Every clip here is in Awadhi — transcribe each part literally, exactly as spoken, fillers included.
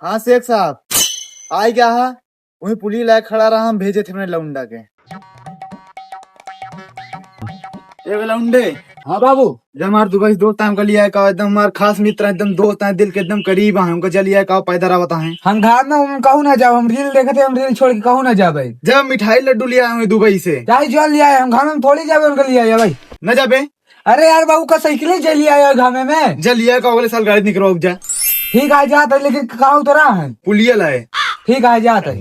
हाँ शेख साहब, आइ गया है। वही पुलिया लायक खड़ा रहा, हम भेजे थे अपने लौंडा के। ए लौंडे। हाँ बाबू। जब हमार दुबई से दोस्त आए, हमका लिया का, एकदम हमार खास मित्र है, एकदम दोस्त है, दिल के एकदम करीब है, हमका जा लिया का, पैदल आवत है। हम घर में हम कहूँ ना जाब, हम reel देखत है, हम reel छोड़ के कहूँ ना जाबे। जब मिठाई लड्डू लिया है दुबई से। चाहे जो लिया है, हम घर में थोड़ी जाबे, उनका लिया है भाई। न जाबे। अरे यार बाबू का साइकिल ही जलिया है घामे में। जलिया का अगले साल गाड़ी निकलवाओ जा। ठीक है जात है, लेकिन कहाँ उतरा है? पुलिया लाए। ठीक है जात है।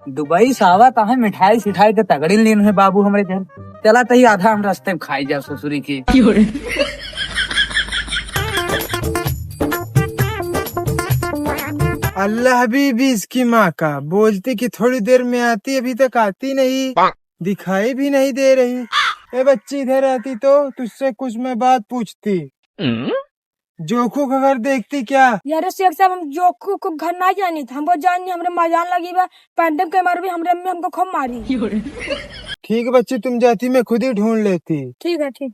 दुबई से आवत है, मिठाई सिठाई तो तगड़ी लेन है बाबू हमरे घर। चला तही आधा हम रास्ते में खाई जाब ससुरी के। अल्लाह हबीबी इसकी माँ का, बोलती कि थोड़ी देर में आती, अभी तक आती नहीं, दिखाई भी नहीं दे रही। ए बच्ची, इधर आती तो तुझसे कुछ मैं बात पूछती। जोखू का घर देखती क्या? यार शेख साहब, हम जोखू को घर ना जानी था, हमको जान नहीं, हमरे मजाल लगी बा, पैंटम के मार भी हमरे अम्मी हमको खूब मारी। ठीक बच्ची, तुम जाती, मैं खुद ही ढूंढ लेती। ठीक है, ठीक।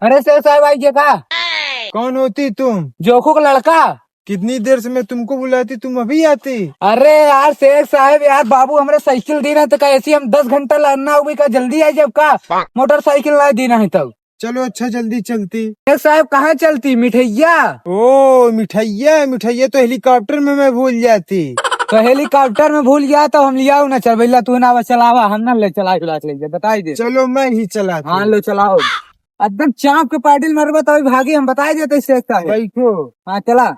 अरे शेख साहब, आई देखा। कौन होती तुम? जोखू का लड़का। कितनी देर से मैं तुमको बुलाती, तुम अभी आती? अरे यार शेख साहब, यार बाबू हमरे साइकिल दीन है तो का ऐसी हम दस घंटा लड़ना हुई का, जल्दी आई जाब का? मोटरसाइकिल ना दीन है तब। चलो अच्छा, जल्दी चलती। शेख साहब कहाँ चलती? मिठैया। ओ मिठैया, मिठैया तो हेलीकॉप्टर में मैं भूल जाती। तो हेलीकॉप्टर में भूल गया तो हम लियाऊ ना, चल भैया तू ना चलावा, हम ना ले चला के ले जा, बताई दे। चलो मैं ही चलाती। हाँ लो चलाओ। एकदम चाप के पाटिल मरबा तो भागी, हम बताई देते शेख साहब। बैठो। हाँ चला।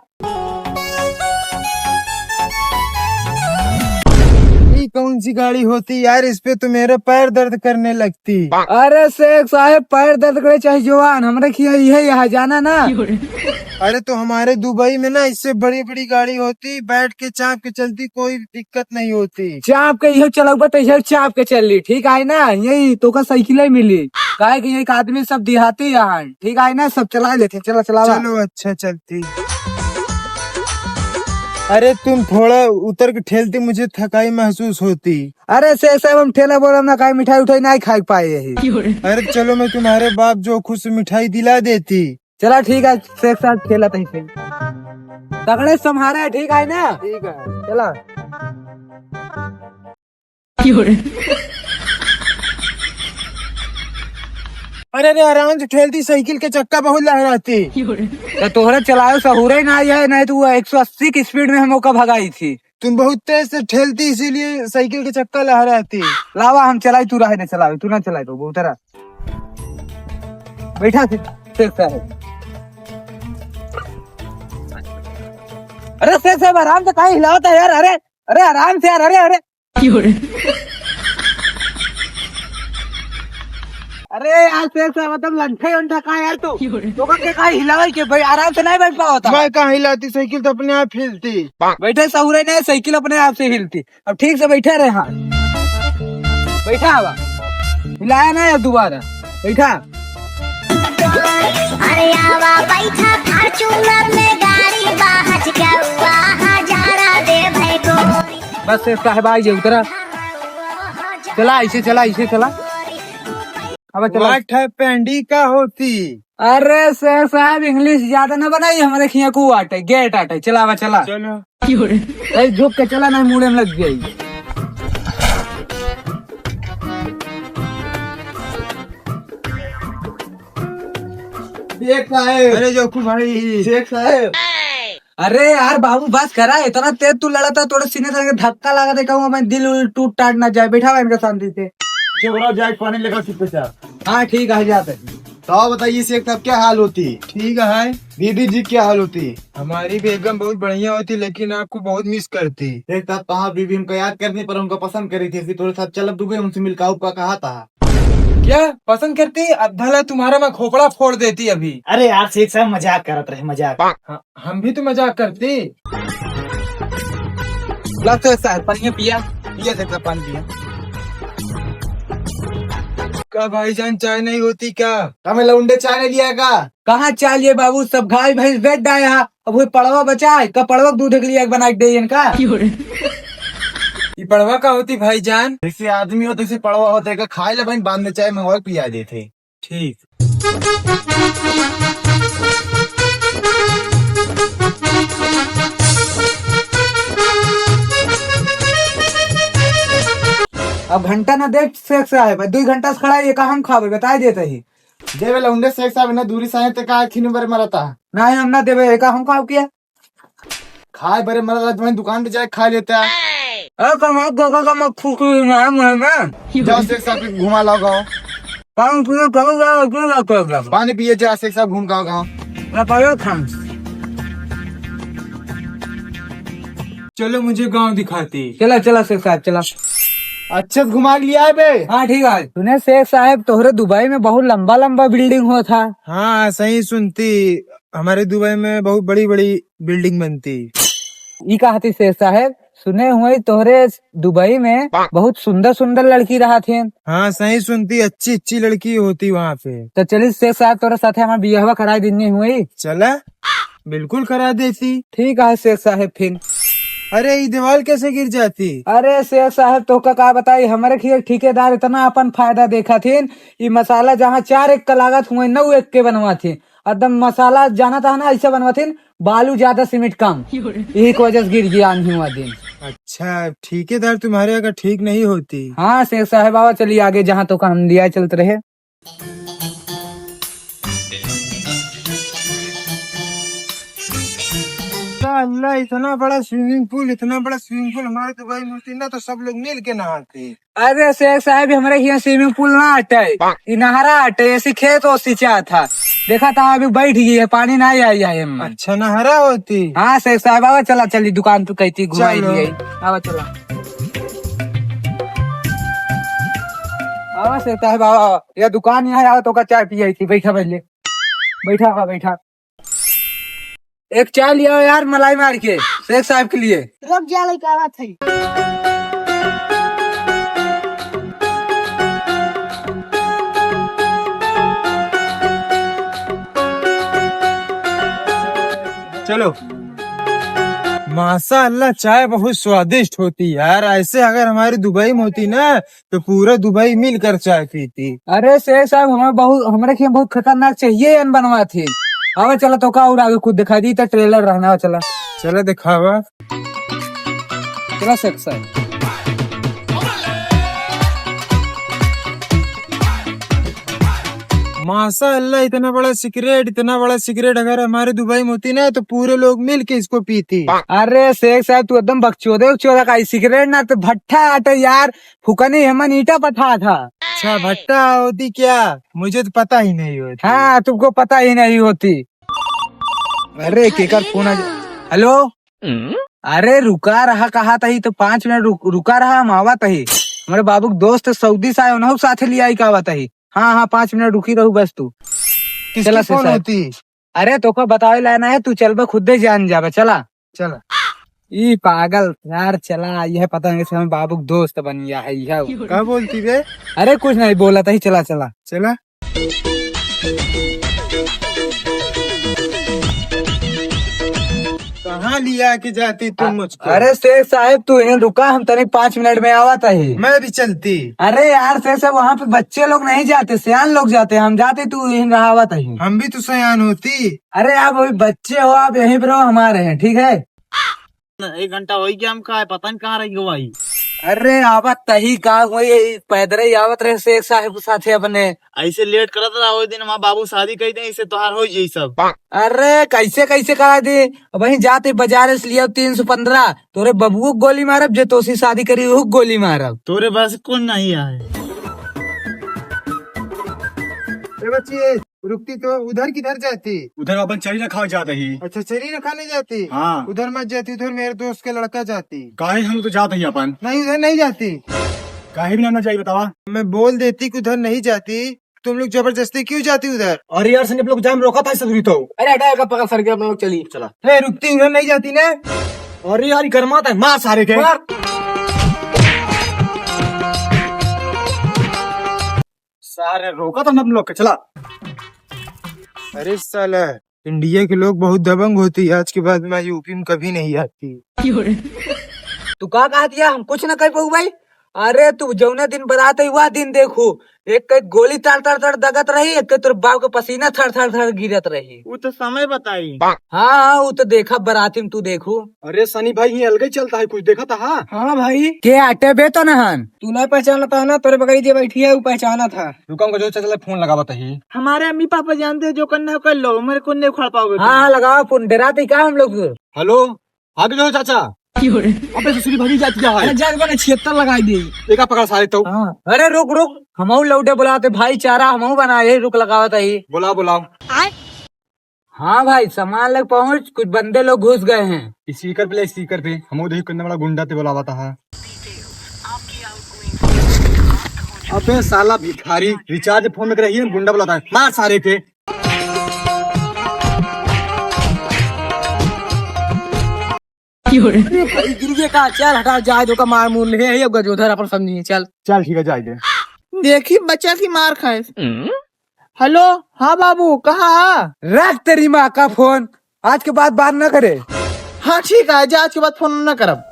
ये कौन सी गाड़ी होती यार, इस पे तो मेरा पैर दर्द करने लगती। अरे शेख साहब, पैर दर्द करे चाहे जवान, हमरे खिया यही यहाँ जाना ना। अरे तो हमारे दुबई में ना इससे बड़ी बड़ी गाड़ी होती, बैठ के चाप के चलती, कोई दिक्कत नहीं होती। चाप के इहो चलउबा तो इहो चाप के चली, ठीक है ना? यही तोका साइकिल ही मिली, काहे कि एक आदमी सब देहाती यहाँ, ठीक है ना? सब चला लेते, चला चलावा। चलो अच्छा चलती। अरे तुम थोड़ा उतर के ठेलती, मुझे थकाई महसूस होती। अरे शेख साहब, हम ठेला बोला ना, काहे मिठाई उठाई नहीं खाए पाए यही। अरे चलो, मैं तुम्हारे बाप जोखू से मिठाई दिला देती। चला ठीक है शेख साहब, खेला तही से। तगड़े संभारे है, ठीक है ना? ठीक है। चला। अरे रे, आराम से ठेलती, साइकिल के चक्का बहुत लहराती। तो तोहरा चलावे सहूरे ना आया है, नहीं तो वो एक सौ अस्सी की स्पीड में हम ओका भगाई थी। तुम बहुत तेज से ठेलती, इसीलिए साइकिल के चक्का लहराती। लावा हम चलाई, तू रहे ना चलावे, तू ना चलाई तो उतरा। बैठा थे, शेख साहब। अरे शेख साहब, आराम से काहे हिलावत है यार? अरे, अरे, आराम से यार, अरे, अरे। अरे यार शेख साहब, मतलब लंठे उंठा कहाँ यार तू? तो के काहे हिलावे के भाई, आराम से नहीं बैठ पावत है। मैं कहाँ हिलाती, साइकिल तो अपने आप हिलती। बैठे सहूरे नहीं, साइकिल अपने आप से हिलती। अब ठीक से बैठे रहे। हाँ, बैठा हवा, हिलाया ना यार दोबारा, बैठा। अरे आवा बैठा Fortuner में, गाड़ी बा हचकउआ, हजारा दे भाई गोरी। बस से साहब आ गए, उतरा। चला, ऐसे चला, ऐसे चला। अब चला। What happened? ई का होती? अरे शेख साहब, English ज्यादा ना बनाई, हमरे खिया को आटे, गेट आटे, चलावा, चला। चलो। अरे झुक के चला, नहीं मुड़े में लग जाई। शेख साहब। अरे जोखू भाई। शेख साहब। अरे यार बाबू, बस करा, इतना तेज तू लड़ा था, थोड़ा सीने से धक्का लगा दे, कहूँ मैं दिल उल टूट टाट ना जाए। बैठा हुआ इनका शांति से। चुप रहो, जाके पानी लेकर चुपचाप। हाँ ठीक है, जाते। तो बताइए शेख साहब, क्या हाल होती? ठीक है। बीबी जी क्या हाल होती? हमारी बेगम बहुत बढ़िया होती, लेकिन आपको बहुत मिस करती। शेख साहब, कहाँ बीबी हमको याद करती, पर हमको पसंद करी थी, इसलिए थोड़े साथ चलब दुबई, उनसे मिलकाऊ का कहा था। क्या पसंद करती? अब भला तुम्हारा मैं खोपड़ा फोड़ देती अभी। अरे यार शेख साहब, मजाक करत रहे, मजाक। हाँ, हम भी तो मजाक करती। ला तो ऐसा है, पानी पिया, पिया से पानी पिया। का भाईजान, चाय नहीं होती क्या? हमें लौंडे चाय नहीं लिया का? कहाँ चाय लिए बाबू, सब गाय भैंस बेच डाया है, अब वो पड़वा बचा है, का पड़वा के दूध के लिए एक बना के दे इनका। ये पड़वा का होती भाईजान? जैसे आदमी हो तैसे पड़वा होते का, खाए ले बहन, बाद में चाय मंगवा के पिया देते। ठीक। अब घंटा ना देख शेख साहब, दुइ घंटा से खड़ा है, एका हम खाबे, बताइ देत ही। देबे लौंडे शेख साहब, इन्हें दूरी साहे ते का खिन बर मरता। नाही, हम ना देबे, एका हम खाब किया। खाए बरे मरता, तुम्हारी दुकान पे जाए खा लेता। ए, कमा, गगा, गमा, फूकू, नाम है ना। जाओ शेख साहब के घुमा लाओ गाँव। पानी पिए, चलो जाओ, क्यों जाते हो? पानी पिए जा शेख साहब, घूम गाँव गाँव। ना पायो खान। चलो मुझे गाँव दिखाते। चला, चला शेख साहब, चला। अच्छे से घुमा के लिया है बे। हाँ, ठीक है। सुने शेख साहब, तोहरे दुबई में बहुत लंबा लंबा बिल्डिंग होत ह। हाँ, सही सुनती, हमारे दुबई में बहुत बड़ी बड़ी बिल्डिंग बनती। ई कहती शेख साहब, सुने हुए तोहरे दुबई में बहुत सुंदर सुंदर लड़की रहत हैं। हाँ, सही सुनती, अच्छी अच्छी लड़की होती वहाँ पे। तो चली शेख साहब, तोरे साथे हमार बियाहवा कराई दिन्नी हुई। चला, बिल्कुल करा देती। ठीक है शेख साहब फिर। अरे, ई दीवाल कैसे गिर जाती? अरे शेख साहब, तोहका का बताई, हमरे खिया ठेकेदार इतना अपन फायदा देखा थिन, ई मसाला जहाँ चार एक का लागत हुए, नौ एक के बनवा थिन। एकदम मसाला जानत ह ना, ऐसे बनवा थिन, बालू ज्यादा सीमेंट कम, यही की वजह से गिर गया आंधी हुआ दिन। अच्छा, ठेकेदार तुम्हारे अगर ठीक नहीं होती। हाँ शेख साहब, आवा चलिए आगे, जहाँ तोहका हम लिया चलत रहे। अल्लाह, इतना बड़ा स्विमिंग पूल, इतना बड़ा स्विमिंग पूल हमारे दुबई में होती ना, तो सब लोग मिल के नहाते। अरे शेख साहब, हमरे यहाँ स्विमिंग पूल ना हटे, ई नहरा हटे, ऐसी खेत और सिंचात ह। देखा था अभी बैठ गई है, पानी ना आई है एमे। अच्छा, नहरा होती। हाँ शेख साहब, आवा चला, चली दुकान पे कहती घुमाई चलो। लिए। आवा चला। आवा शेख साहब, आवा, आवा। यह दुकान यहाँ आवा, तोहका चाय पियाई थी। बैठा पहले, बैठा, आवा, बैठा। एक चाय लिया यार, मलाई मार के, शेख साहब के लिए। रुक जा, लइका आवत है। चलो। माशाअल्लाह, चाय बहुत स्वादिष्ट होती यार। ऐसे अगर हमारी दुबई में होती ना, तो पूरा दुबई मिलकर चाय पीती। अरे शेख साहब, हमें बहुत, हमरे खिया बहुत खतरनाक चाहिए एन बनवा थी। आवा चला, तोहका और आगे कुछ दिखा दी, तो ट्रेलर रहना, चला। चला दिखावा। चला शेख साहब। माशाअल्लाह, इतना बड़ा सिगरेट, इतना बड़ा सिगरेट अगर हमारे दुबई में होती ना, तो पूरे लोग मिल के इसको पीती। अरे शेख साहब, तू एकदम बकचोदे उकचोदा का, सिगरेट ना तो भट्ठा आटे यार, फुकनी हमन ईंटा पठात ह। अच्छा, भट्टा होती क्या? मुझे तो पता ही नहीं होती। हाँ, तुमको पता ही नहीं होती। अरे, केकर फोन आ जा-, हेलो? अरे, रुका रहा, कहा तही तो पाँच मिनट रुक-, रुका रहा, हम आवत ही। हमरे बाबू के दोस्त सऊदी से आए, उन्हों साथे लियाई का आवत ही। हाँ, हाँ, पाँच मिनट रुकी रहू बस तू। किसकी चला से फोन साहब। होती? अरे, तोको बतावे लायक ना है, तू चलबे खुदे जान जाबे, चला। चला। ई पागल यार, चला, यह पता नहीं से हम बाबू के दोस्त बन गया है, यह। का बोलती बे? अरे कुछ नहीं बोला था ही, चला, चला। चला। कहाँ लिया के जाती तुम मुझको? अरे शेख साहब, तू यहाँ रुका, हम तनिक पाँच मिनट में आवत ही। मैं भी चलती। अरे यार शेख साहब, वहाँ पे बच्चे लोग नहीं जाते, सयान लोग जाते हैं, हम जाते, तू यहाँ रहावत ही। हम भी तो सयान होती। अरे आप अभी बच्चे हो, आप यहीं पे रहो, हम आ रहे हैं, ठीक है? एक घंटा होइ गया हमका, पता नहीं कहाँ रही हो भाई। अरे आवत तही का हुई, पैदल ही आवत रहे शेख साहब के साथे अपने। ऐसे लेट करत रहा, वो दिन हमार बाबू शादी कही दे, इसे तोहार हो यही सब। अरे कैसे कैसे करा दे, अब वहीं जाते बाजार से लिया तीन सौ पन्द्रह, तोरे बबुओ को गोली मारब, जे तोसी शादी करी, ओहू को गोली मारब। तोरे बस कौन नहीं आए। ए बच्ची, रुकती तो उधर किधर जाती? उधर अपन चरी रखा जाता ही। अच्छा, चरी रखा नहीं जाती? हाँ। उधर मत जाती, उधर मेरे दोस्त के लड़का जाती। काहे हम तो जाते ही अपन। नहीं, उधर नहीं जाती। काहे भी ना, ना जाई बतावा? मैं बोल देती कि उधर नहीं जाती, तुम लोग जबरदस्ती क्यों जाती उधर? अरे यार संजय, लोग जाम रोका था इससे दूरी तो। अरे हटा, एका पकड़ सर के अपन लोग चली। चला। ए, रुकती उधर नहीं जाती ना? अरे यार, ये गरमात है, मार सारे के। मार। सारे रोका था ना तुम लोग के, चला। अरे साला, इंडिया के लोग बहुत दबंग होती है, आज के बाद में यूपी में कभी नहीं आती। तू का कहा दिया, हम कुछ ना कर पाऊ भाई। अरे तू जौने दिन बरात आई, वह दिन देखू, एक एक गोली तड़ तड़ तड़ दगत रही, एक तोर बाप के पसीना थड़ थड़ थड़ गिरत रही। उ तो समय बताई। हाँ, हाँ, उ तो देखा बराती में तू देखू। अरे सनी भाई, ये अलग ही चलता है, कुछ देखा था? हाँ भाई। के आटे बे तो नहन? तू ना पहचानता है ना, तोरे बगल जे बैठी है, वो पहचाना था। रुका, हमको जो चला फोन लगावत ही। हमारे अम्मी पापा जानते हैं, जो करना है कर लो, मेरे को नहीं उखाड़ पाओगे तुम। हाँ, हाँ, लगाओ फोन, डराते क्या हम लोग? हेलो, आगे जो चाचा। अबे ससुरी भागी जाती है। अरे जा, मैंने छिहत्तर लगाई दी। एका पकड़ सारे तो। हाँ। अरे रुक, रुक, हमहू लौटे बुलाते, भाईचारा हमहू बनाए, रुक लगावत ही। बुलाओ, बुलाओ। हाँ भाई, सामान लग पहुँच, कुछ बंदे लोग घुस गए हैं। स्पीकर पे ले, स्पीकर पे। हमहू देखी कितना बड़ा गुंडा ते बुलावा था। अबे साला भिखारी, रिचार्ज फोन में रही है, गुंडा बुलाता है। मार सारे के। अरे भाई, गिर गया का? चल हटा, जाए दो का, मार मूर ले, ये गजोधर अपन सब नहीं है, चल। चल ठीक है, जाए दे। देखी बच्चा की मार खाए। हेलो, हाँ बाबू, कहाँ है? रख तेरी माँ का फोन, आज के बाद बात ना करे। हाँ ठीक है, जा, आज के बाद फोन ना करब।